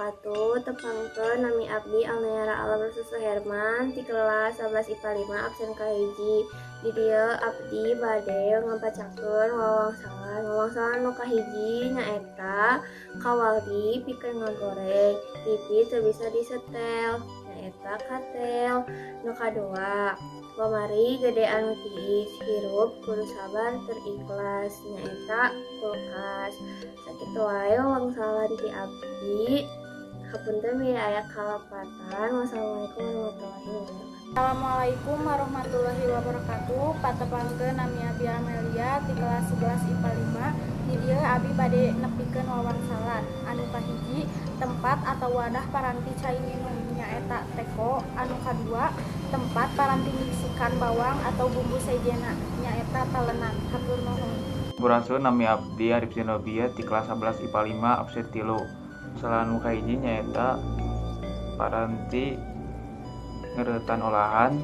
Wabarakatuh. Tepangkeun, nami abdi Alnayara Alam Rasul Herman ti kelas 11 IPA 5 absen kahiji. Di dieu abdi bade ngabacakeun wawangsalan. Wawangsalan nu kahiji nyaeta kawali pikeun ngagoreng, TV teu bisa disetel, nyaeta katel. Nu kadua, lemari gede anu tiis, hirup kudu sabar tur ikhlas, nyaeta kulkas. Sakitu wae wawangsalan ti abdi. Hapunten bilih aya kalepatan. Wassalamualaikum warahmatullahi wabarakatuh. Assalamualaikum warahmatullahi wabarakatuh. Patepangkeun, nami abi Amelia ti kelas 11 IPA 5. Di dieu abi bade nepikeun wawangsalan. Anu kahiji, tempat atau wadah paranti cai minum, nyaeta teko. Anu kadua, tempat paranti ngisikan bawang atau bumbu sejenna, nyaeta talenan. Hatur nuhun. Sampurasun, nami abdi Arif Zenobia ti kelas 11 IPA 5 absen 3. Kesalahan nu kahiji nyaeta paranti ngereutan olahan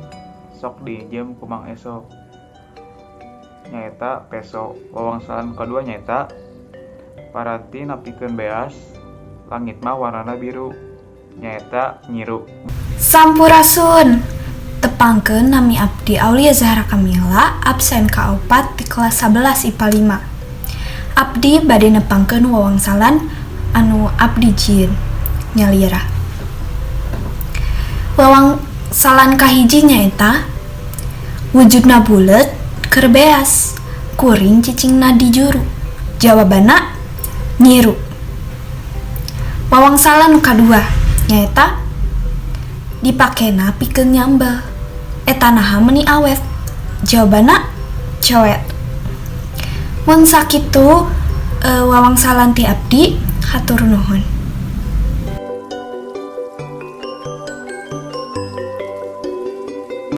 sok diinjem ku Mang Eso, nyaeta peso. Wawangsalan kadua nyaeta paranti napikeun beas, langit mah warnana biru, nyaeta nyiru. Sampurasun. Tepangkeun, nami abdi Aulia Zahra Kamila absen ka-4 ti kelas 11 IPA 5. Abdi bade nepangkeun wawangsalan anu abdi jieun nyalira. Wawangsalan kahiji nyaeta wujudna bulet keur beas, kuring cicingna di juru. Jawabanna nyiru. Wawangsalan nu kadua nyaeta dipakena pikeun nyambel, eta naha meuni awet? Jawabanna coet. Mun sakitu wawangsalan ti abdi, hatur nuhun.